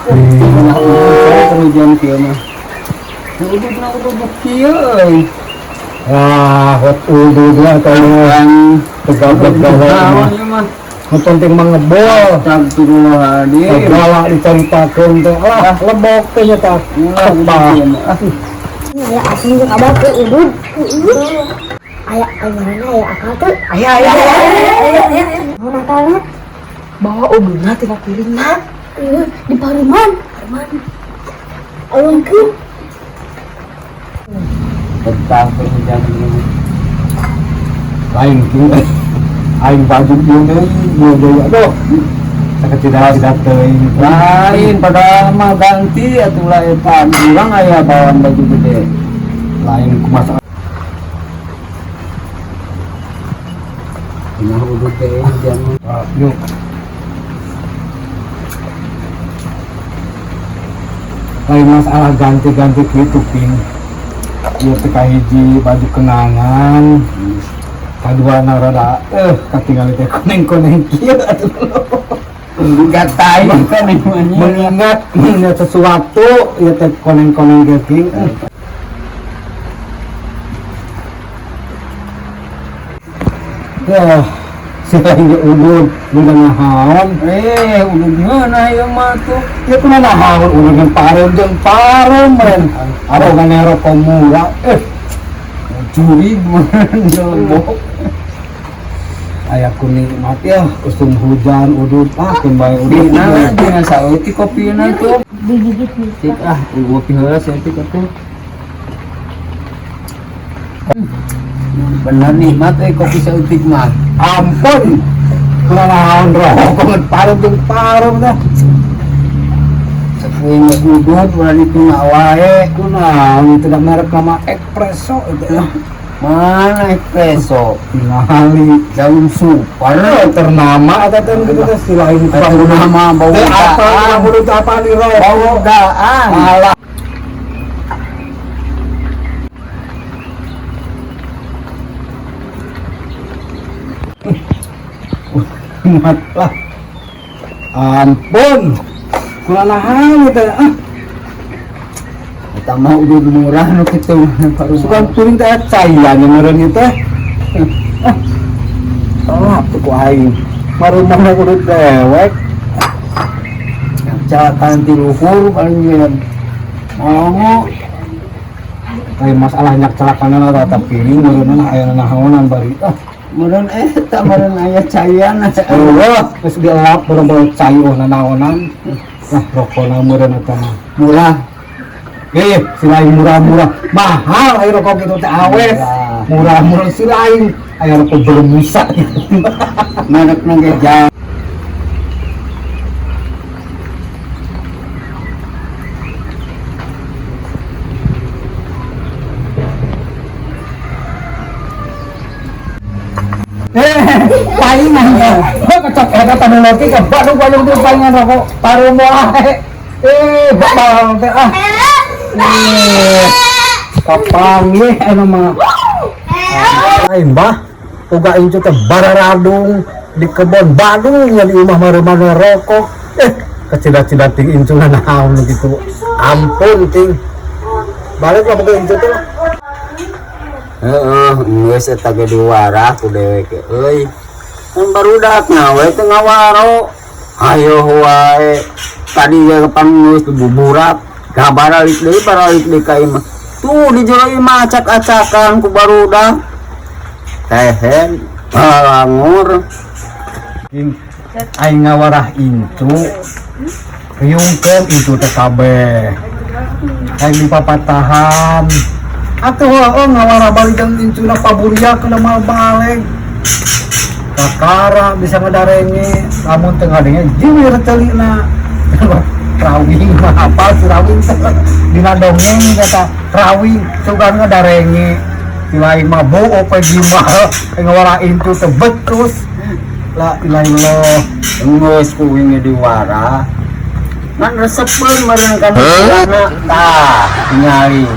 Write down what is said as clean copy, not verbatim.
Hujan kieu mah. Udud na udud kieu euy. Wah, wat udud lah kalau Yang tegak-tegak ieu mah. Nu penting mah ngebol. Astagfirullahaladzim. Segala dicaritakeun teh lah lebok teh nya tah. Ulah Tah. udud kieu mah. Aya asing jeung abah teh udud. Aya aya mana aya akal teh? Aya aya aya. Mau natalna? Bawa ududna tina piringna. Ieu di paruman. Paruman. Alungkeun. Betah teh hujan ieu mah. Lain kieu. Aing baju ieu deui, ieu deui aduh. Saketidak-tidak teuing. Lain padahal mah ganti atuh lah eta urang aya bawaan baju gede. Lain kumaha Kumaha udud teh hujan mah. Ah, yuk. Lain masalah ganti-ganti gitu pin. Ieu teh kahiji baju kenangan. Kaduana rada katingali teh koneng-koneng kieu atuh. Gatai kan emangnya. Mengingat mengingat sesuatu ieu teh koneng-koneng kieu pin. Ya, si lain ge udud, udah nahaon. Udud ngeunah ieu mah tuh. Ya kumaha nahaon udud jeung pareum meren. Aro ngane rokok murah. Curi jelebok. Aya ku nikmat ya usum hujan udud ah keun bae udud. Dina dina saeutik kopina tuh. Digigit nih. Cik ah, ngopi heula saeutik atuh. Bener nikmat kopi saeutik mah. Ampun. Kumaha nahaon rokok ngan pareum jeung pareum dah. Sapoe udud ulah dituna wae. Kunaon tidak merek nama espresso itu ya. Mana espresso? Tingali Daun super. Ternama atau teh gitu teh si lain Teu nama bau Teh apa daan. mulut apa di rokok. Bau daan. Alah. Mat lah. Ampun. Kulalahan teh ah. Eta mah udud murah nu kitu. Suka piring teh caian yang meureun ieu teh. Ah. Telap tuh ku aing. Marumah udud dewek. Calakan ti luhur paling ge. Mau Lain masalah nyak celakanana rata piring meureunna aya nahaonan bari. Ah. Meureun eta meureun aya caian. Allah, geus dielap boro-boro cai oh nanaonan. Lah rokona meureun eta mah. Murah. Si lain murah-murah. Mahal aya rokok kitu teh awet. Murah-murah si lain aya rokok bermusa gitu. Merekna ge jang. Palingan ya. Kecok eta tanu leutik ka badung-badung teh palingan rokok parumo ae. Bakal teh ah. Kapanggih anu mah. Lain bah, uga incu teh bararadung di kebon Badung yang di imah mareuman rokok. Kecida-cida ting incu naon gitu. Ampun ting. Balik lah pokoknya incu teh lah. Heeh, geus eta ge diwarah ku dewek ge euy. Mun barudak we teu ngawaro. Ayo wae. Tadi ge kapan geus buburak, ga baralik deui ka imah. Tuh di jero imah acak-acakan ku barudak. Tehen balangur. Aing ngawarah incu. Riungkeun incu teh kabeh. Aing dipapatahan. Atuh heueuh ngawarah balik jeung incuna paburia kana mal balik. Kakara bisa ngadarenge, lamun teu ngadenge jiwir ceulina. Rawing mah apa si rawing teh dina dongeng kata rawing sugan ngadarenge. Si lain mah book pe gimbal ngawarah incu teh betus. La ilaha illallah. Geus ku wingi diwarah. Ngan resepeun meureun kana tah tingali.